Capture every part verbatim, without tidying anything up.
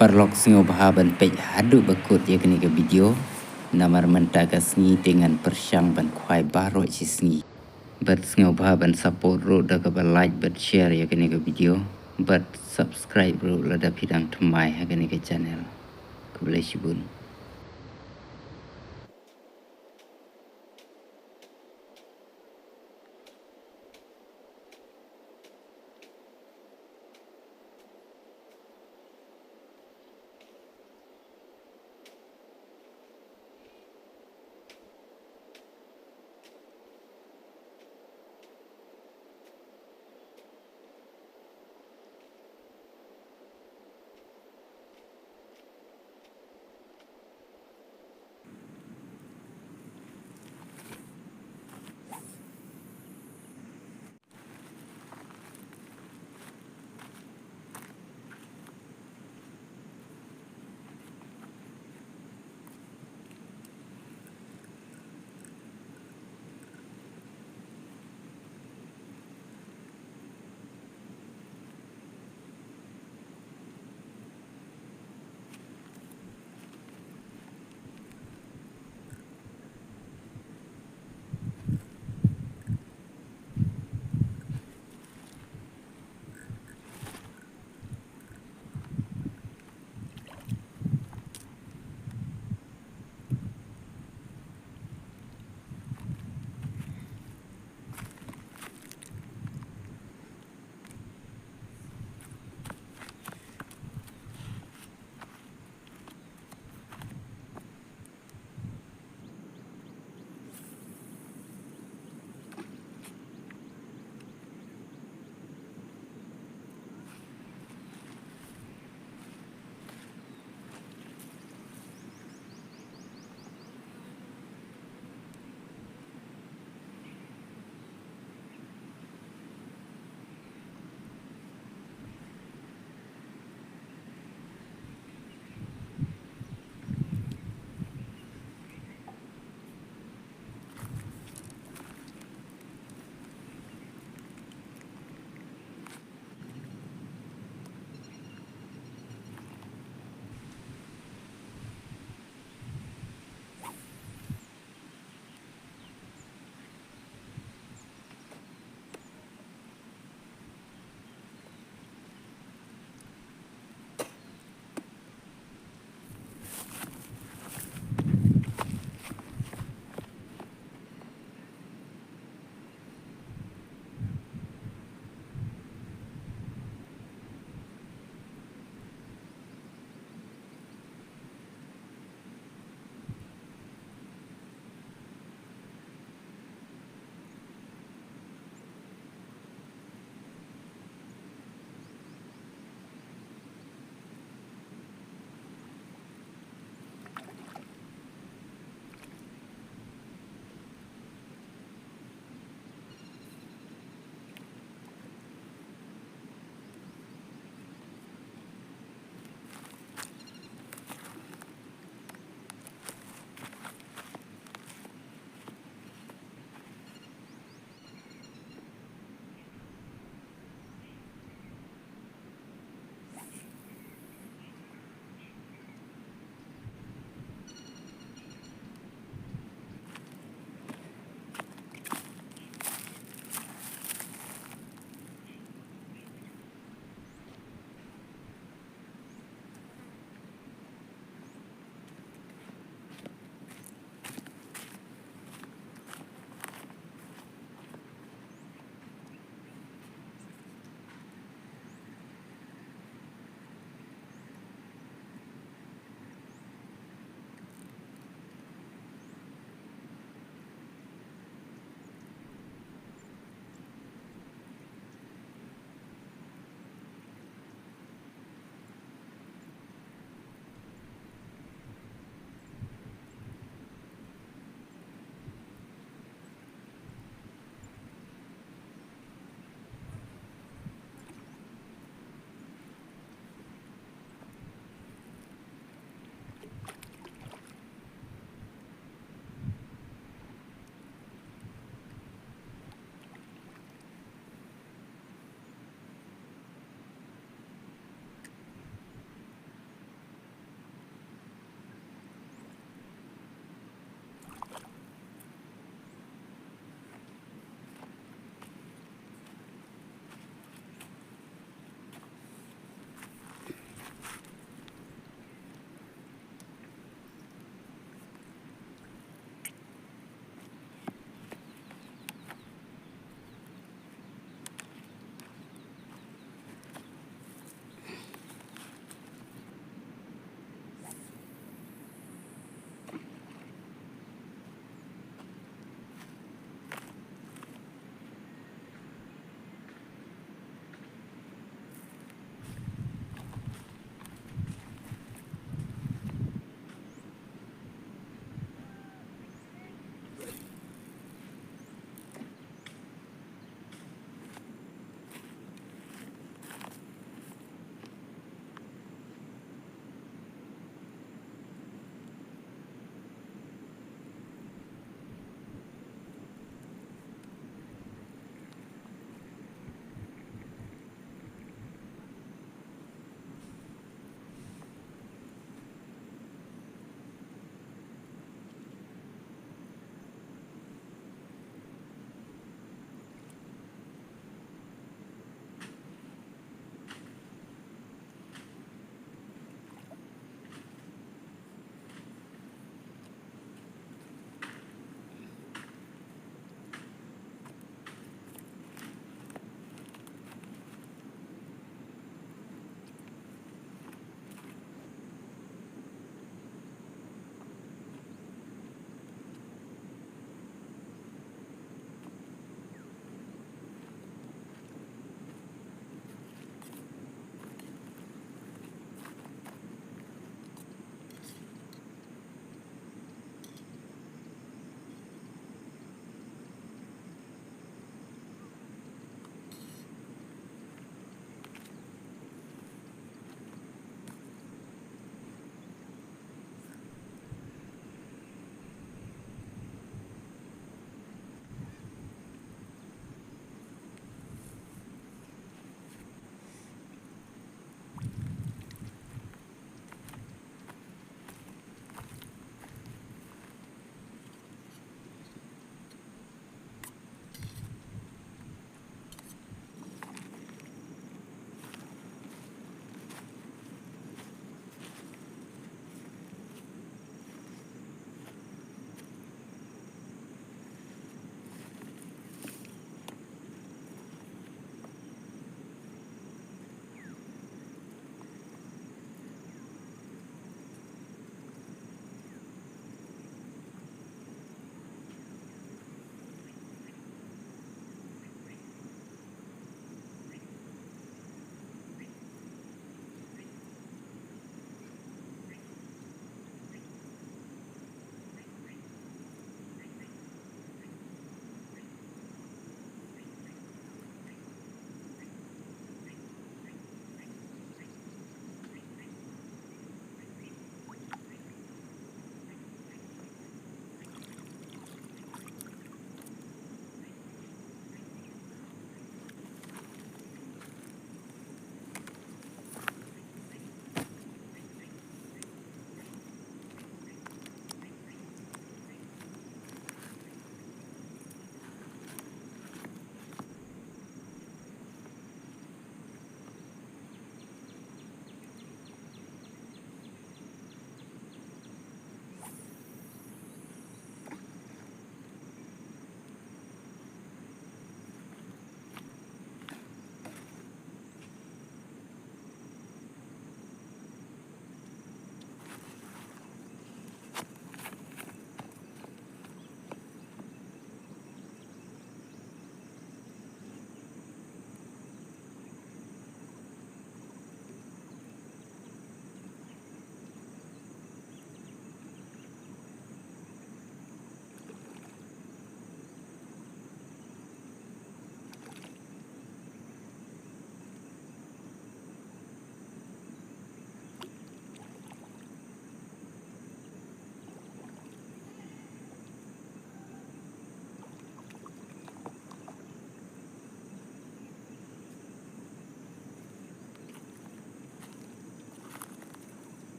Paralok, sngewbha ban peit haduh ba kut ïa kane ka video. Namar mynta ka sngi te ngan pyrshang ban khwai baroh shi sngi. Bad sngewbha ban support ruh da kaba like bad share ïa kane ka video. Bad subscribe ruh lada phi dang thymmai ha kane ka channel. Khublei shibun.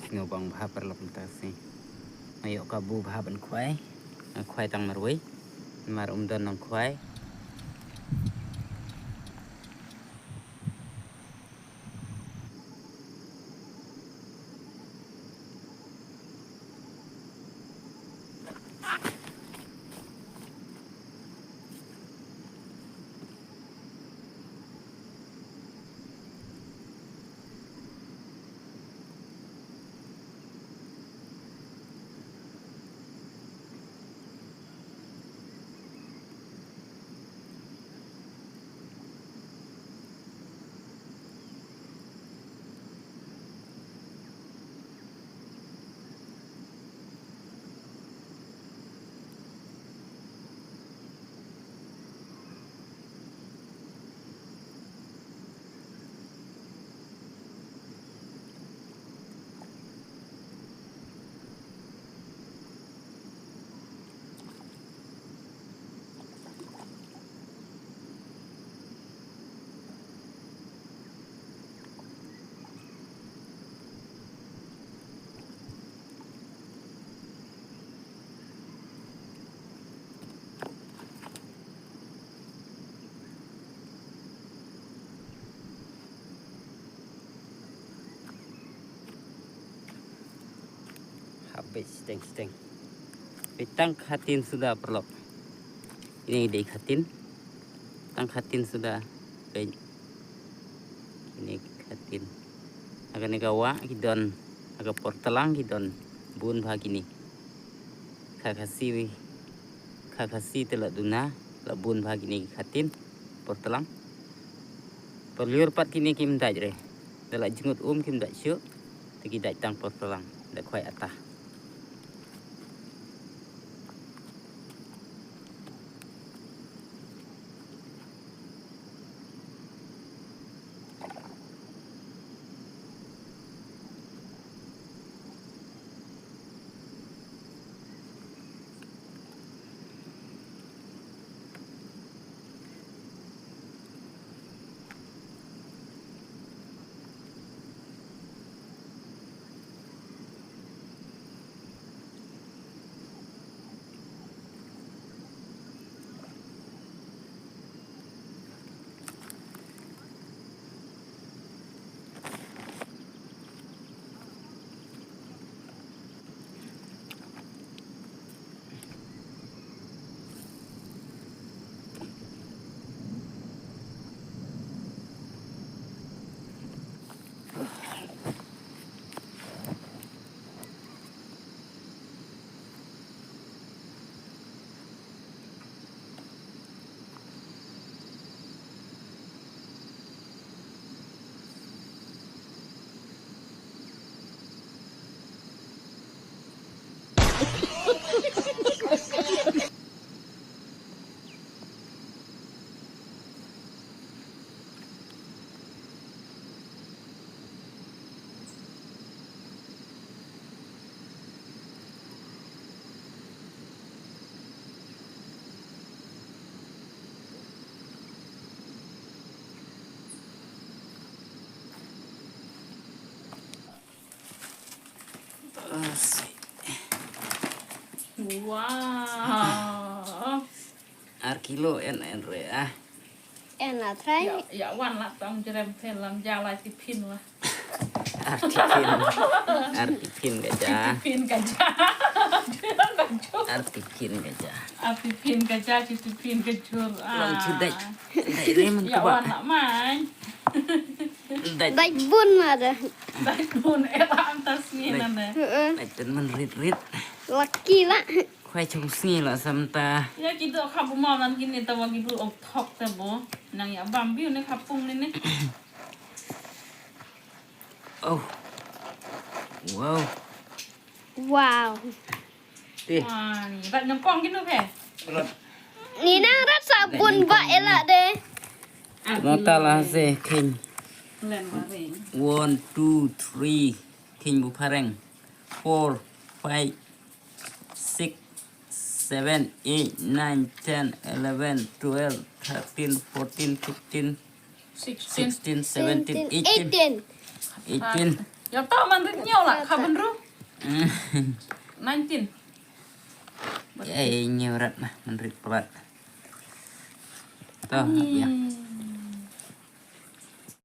Nga bang bha paralok mynta shi. Nga ïoh kabu bha ban khwai. Nga khwai tang marwei. Mar um don nang khwai. Habis steng steng. Peit tang khatin suda paralok. Ini dei khatin. Tang khatin suda. Peit. Ini khatin. Ha kane ka wah ki don. Ha ka por tlang ki don. Bun bha kine. Kha Khasi, Kha Khasi te la duna, la bun bha kine ki khatin, por tlang. Por lyiur pat kine kim dait re. Da la jngut um kim dait shuh, te ki dait tang por tlang, da khwai ata. Wow. Ar kilo en en re ah. En la trai. Ya, ya wan la tong jerem pen lam ja lai ti pin wa. Ar ti pin. Ar ti pin ka ja. Ti pin ka ja. Ar ti pin ka ja. Ar ti pin ka ja, ti pin ka jur. Long chu dai. Dai re man. Ya wan la mai. Dai. Dai bun ma da. Dai bun e la antas ni na ne. Dai ten man rit rit. Lucky la. Khwai chung sngi la samta. Ya ki do kha bu ma nan kini ta wa ki bu ok thok ta bu. Nang ya bam biu ne kha pung ne ne. Oh. Wow. Wow. Ti. Wah, ni bat nyongkong kinu phe. Ni nang rat sa bun ba ela de. Mota la se khing. Len waring. One, two, three. Khing bu phareng. Four, five, six, seven, eight, nine, ten, eleven, twelve, thirteen, fourteen, fifteen, sixteen, seventeen, eighteen. Eighteen. Ya to man rit ñiew la kha ban ru. Nineteen. Ei, ñiew rat na man rit plat. To, ya.